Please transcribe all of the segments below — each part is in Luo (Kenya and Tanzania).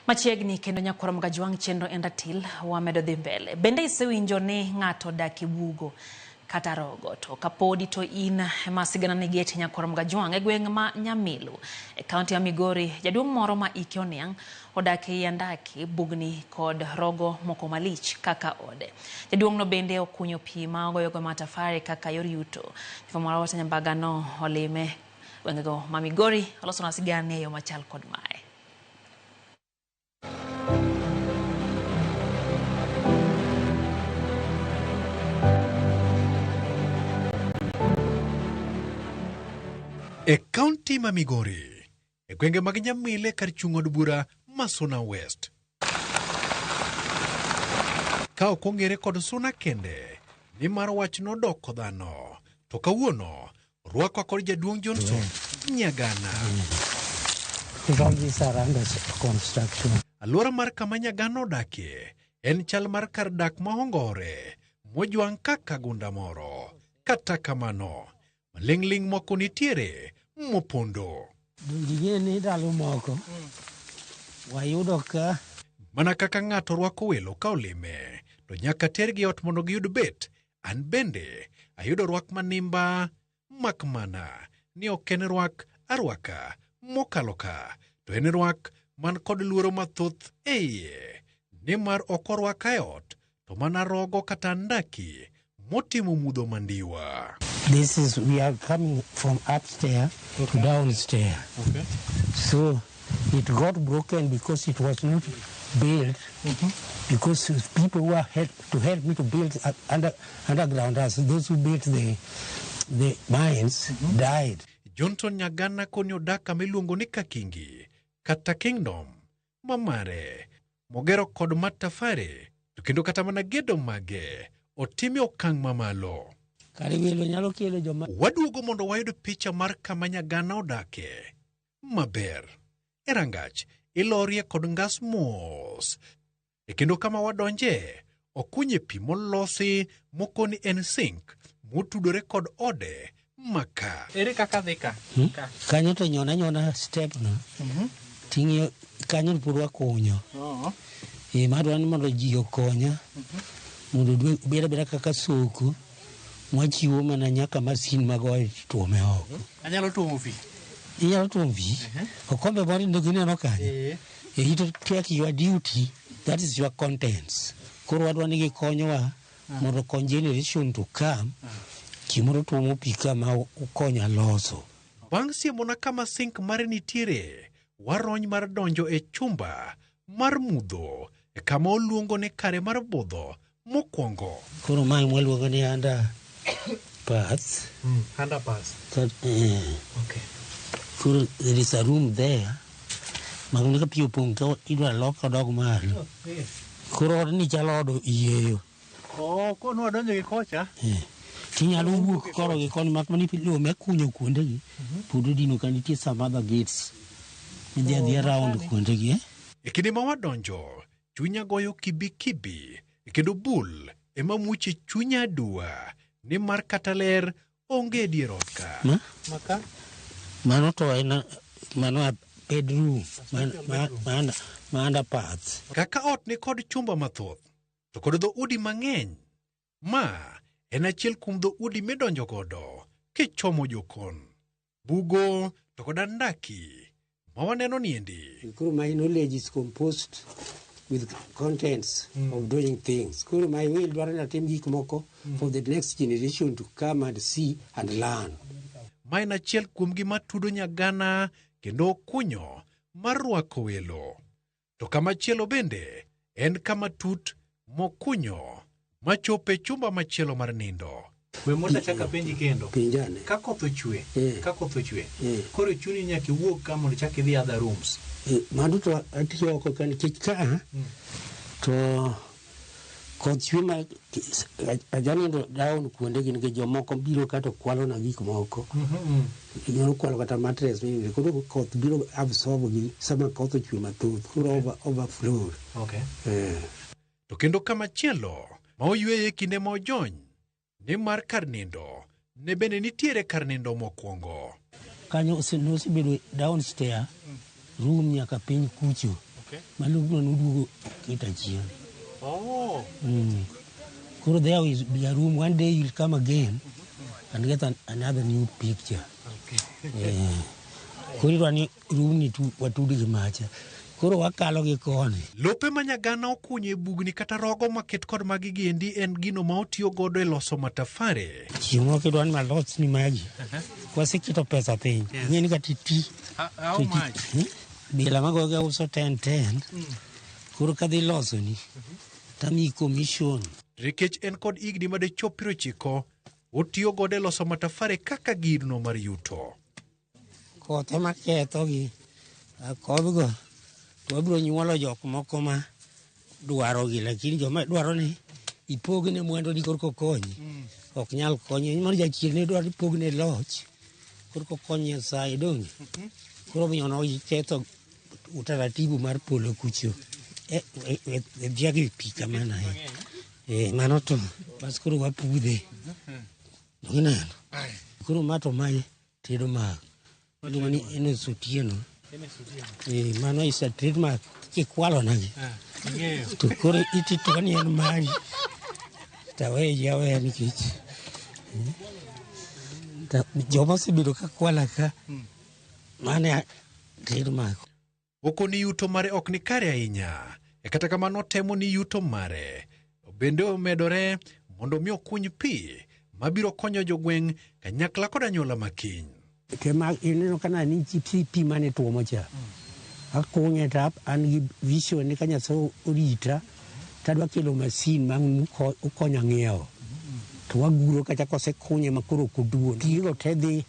Machiegni kendo nyakwar Mgajwang' chenro en ratil wamedo dhi mbele. Bende isewinjo ni ng'ato odak e bugo kata rogo? To kapodi to in ema sigana ni get nyakwar Mgajwang' e gweng' ma Nyamilu e kaunti ma Migori, jaduong' moro ma ike oniang' odak ei andaki, bugni kod rogo moko malich kaka ode. Jaduong'no bende okunyo pi ma ogoyogo matafari kaka yor yuto. Jafwambo marwa Walter Nyambaga no olime gwengego ma Migori olosonwa sigana e yo machal kod mae. E kaunti ma Migori, e gwenge mag Nyamile kar chung' od bura ma Suna West. Ka ok ong'ere kod Suna kende, nimar wach nodoko dhano, to kawuono Rwakwa kod jaduong' Johnson Nyagana. All these are under construction. Alwora mar kama Nyagana odakie en chal mar kar dak ma ongore mojwang' kaka gunda moro. Kata kamano, maling'ling' moko nitiere mopondo. Donge ing'e ni ndalo moko wayudo ka Mana kaka ng'ato rwako welo ka olime, to nyaka tergi ot mondo giyud bet. An bende ayudo rwak manimba, mak mana ni ok en rwak arwaka mokalo ka, to en rwak man kod luoro mathoth e iye, nimar ok orwaka e ot, to mana rogo kata andaki motimo mudho mandiwa. This is, we are coming from upstairs to downstairs. So it got broken because it was not built, because people who are help, to help me to build underground, as those who built the mines died. Johnson Nyagana koni odak kama iluongo ni Kakingi kata Kingdom mamare mogero kod matafare to kendo kata mana gedo mage otime okang' mamalo. Kare welo nyalo kelo joma Waduogo mondo wayud picha mar kama Nyagana odake maber. E rangach ilorie kod ngas mos. E kendo kama wadonje okunye pi molosi mokoni en sink motudore kod ode maka. Ere kaka dhi ka? Ka. Kanyo to nyona nyona step no. Ting'iyo kanyo pod wakunyo. E madwa ni mondo ji okonya mondo obed abeda kaka soko mwachiwo mana nyaka masin mag oil tuome oko. Anyalo tuomo pi. Inyalo tuomo pi. Okombe moro ndo gineno kanyo. E ito take your duty, that is your contents. Koro wadwa ni gikonyowa mondo okony generation to come. Gimoro tuomo pi kama ukonya loso. Bang' siemona kama sink mare nitiere, warony mar donjo e chumba mar mudho e kama oluongo ni kare mar budho mokwongo. Koro mae mwaluongo ni under path. Under pass. That. Koro there is a room there. Magni ka pi opong' to idwa lok odog malo. Koro odni chalo od oyieyo. Oh, kono wadonjo gi kocha. Tinyalo wuok koro gi koni mak mana lowo mekunyo kuondegi. Pod odino ka nitie some other gates. Idhi adhiya round kuondegi. E kinde ma wadonjo, chunya goyo kibi kibi, kendo bul ema muche chunya aduwa, nimar kata ler onge e dier ot ka. Ma? Maka? Mano to en mano a bedroom ma under path. Kaka ot ni kod chumba mathoth, to kod dhoudi mang'eny, ma en achiel kuom dhoudi midonjo godo kichomo jokon, bugo to kod andaki ma waneno niendi. Koro my knowledge is composed with contents of doing things. Koro my will dwaro ni atim gik moko for the next generation to come and see and learn. Ma en achiel kuom gima tudo Nyagana kendo okunyo mar rwako welo. To kama chielo bende en kama tut mokunyo machopo e chumba machielo mar nindo. We mondo achak apenji kendo. Penjane. Ka koth ochwe, ka koth ochwe, Eh. koro chuni nyaka iwuog ka mondo ichak idhi other rooms. Mano to atiyo oko ka nikech ka to koth chwe ma ajanindo down kuondegi nikech jomoko biro ka to kwalo na gik moko. Ginyalo kwalo kata mattress mininde. Koro koth biro absorb gi sama koth ochwe mathoth. Koro overflow. To kendo kama chielo ma oyweye kinde ma ojony nimar kar nindo ne bende nitiere kar nindo mokwongo. Kanyo nosebedo downstairs room nyaka piny kucho. Ma lobno noduogo keta chien. Koro there is be a room. One day you'll come again and get another new picture. Koro idwa ni room ni tu watud gi macha. Koro wakalo gi koni. Lope ma Nyagana okunyo e bugni kata rogo maket kod magi giendi en gino ma otiyo godo e loso matafare. Chieng' moro kidwa ni malos ni magi. Waseketo pesa piny. Ing'e ni kata iti. How much? Bila magogi auso 10 10. Koro kadhi loso ni. Tamiyi commission. Nikech en kod higni madechop 90, otiyo godo e loso matafare kaka gino mar yuto. Koth ema kethogi. Kodhgo to wabiro nyuolo jok moko ma dwarogi, lakini joma dwaro ni ipogne mwandu ni korka okonyi ok nyal konye. Mano jachien ne dwaro ni pogne loch korka okony Nyasaye donge. Koro omiyo noketho utaratibu mar polo kucho. E pi kamano. Mano to bas koro wapudhe. Ineno? Koro ma to mae tedo ma iluongo ni Enes Otieno. Mano is a trademark kikwalo nagi. To koro itito ni en mari. Taweye ji aweya nikech joma osebedo ka kwala ka mano trademark. Okoni yuto mare ok ni kare ahinya. E kata kamano otemo ni yuto mare bende omedore mondo mi okuny pi mabiro konyo jogweng' kanyakla kod anyuola makiny. Tema ineno ka nani pi mane tuomo cha. Akunye to an gi vision ni ka Nyasaye orita tadwa kelo masin ma okonya ng'iewo. To waguro kacha kosekunye ma koro ok oduon. Pigo te dhi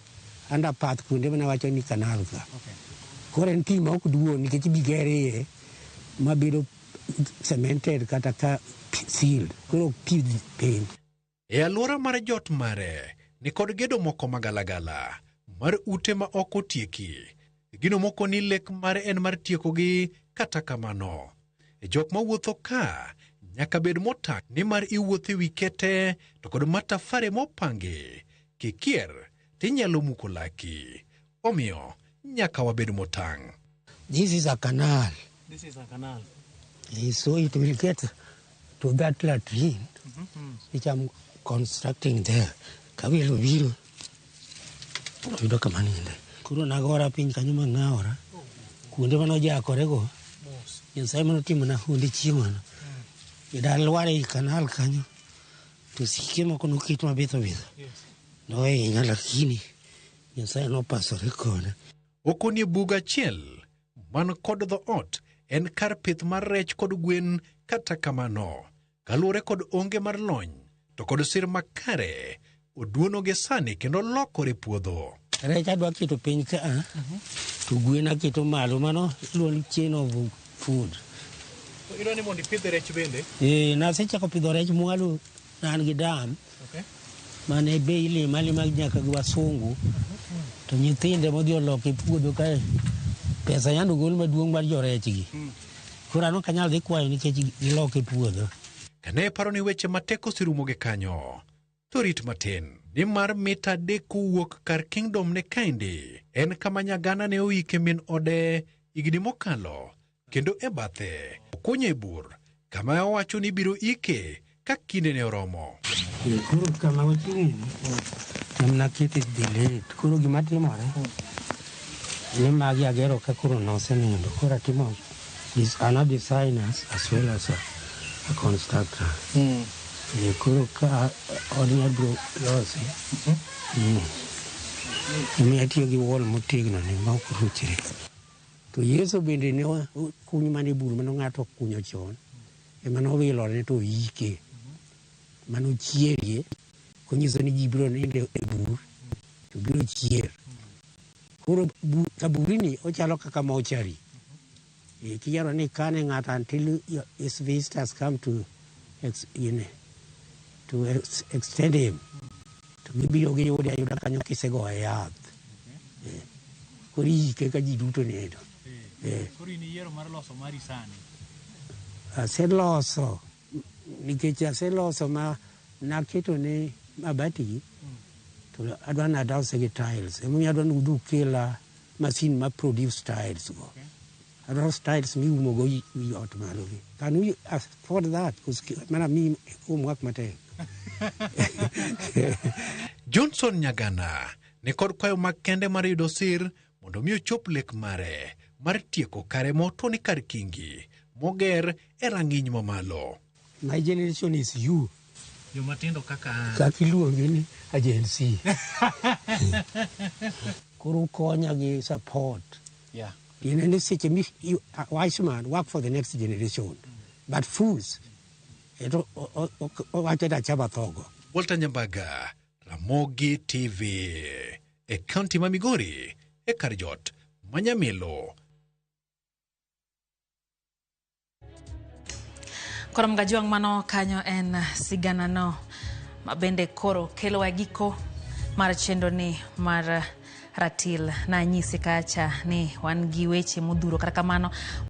underpath kuonde mane awacho ni canal ka. Koro en pi ma ok duon nikech ibi ger iye mabedo cemented kata ka sealed. Koro pi dhi piny. E alwora mar jot mare ni kod gedo moko magalagala mar ute ma ok otieki. Gino moko ni lek mare en mar tiekogi kata kamano. Jok mawuotho ka nyaka bed motang' nimar iwuotho ewi kete to kod matafare mopangi. Kikier tinyalo muko laki. Omiyo nyaka wabed motang'. This is a canal. This is a canal. So it will get to that latrine which I'm constructing there. Kawilo biro yudo kama ninde. Koro nagora piny kanyo mang'awora. Kuonde manojakorego Nyasaye manotimona honde chieng'ono. Dalwar ei canal kanyo to sike moko noket mabitho bitho. Nohinya lakini Nyasaye nopasore koda. Okoni e buga achiel man kod dhoot en kar pith mar rech kod gwen kata kamano kaluwore kod onge mar lony to kod sir makare oduono gi sani kendo lokore puodho. Rech adwa keto piny ka to gwen aketo malo mano iluongo ni chain of food. Idwa ni mondo ipidh rech bende? Nasechako pidho rech mwalo na an gi dam mane be ilimo alima nyaka gi wasungu to nyithinde modhi oloko e puodho kae pesa yande ogol maduong' mar jorech gi. Koro an ok anyal dhi kwayo nikech giloko e puodho. Kane paro ni weche matek oserumo gi kanyo, to rit matin nimar mita 3 kowuok kar Kingdom ne kaendi en kama Nyagana ne oike min ode higni mokalo kendo e bathe okunyo e bur kama owacho ni biro ike ka kinde ne oromo. Koro kama wachung'e ni em nakete delete. Koro gima timore ni magi agero ka koro nosenindo. Koro atimo an a designer as well as a constructor. Koro ka odni abiro lose. Omiyo atiyo gi wall motegno ni ma ok ruchre. To Yesu bende ne kuny mana e bur mane ng'ato okunyo chon. Ema nowilore to oike. Manochierie konyiso ni ji biro nindo e bur to biro chier. Koro kaburini ochalo kaka mochari. Kiyiero ni ikane ng'ato until his visitors come to extend him. To gibiro giyude ayuda kanyo kisegoye yath. Koro iike ka ji duto nindo. Koro in iyiero mar loso mari sani. Aseloso nikech aseloso ma naketo ne mabati gi to adwa ni adause gi tiles. Emomiyo adwa ni udhi ukela masin ma produce tiles go. Adwaro tiles miumo go wi ot malo gi. Can we afford that? 'Cause mana mi homework matek. Johnson Nyagana ni kod kwayo makende mar yudo sir mondo mi ochop lek mare mar tieko kare motwo ni kar kingi moger e rang'iny mamalo. My generation is you. Jomatindo kaka an. Kaka iluongi ni agency. Koro ukonya gi support. Tiende ni seche mi a wise man work for the next generation. But fools, eto owacho ni achama thogo. Walter Nyambaga, Ramogi TV, e kaunti ma Migori, e kar jot ma Nyamilo. Koro Mgajwang' mano kanyo en siganano ma bende koro kelowa e giko mar chenro ni mar ratil. Nanyisi kacha ni wan gi weche modhuro, kata kamano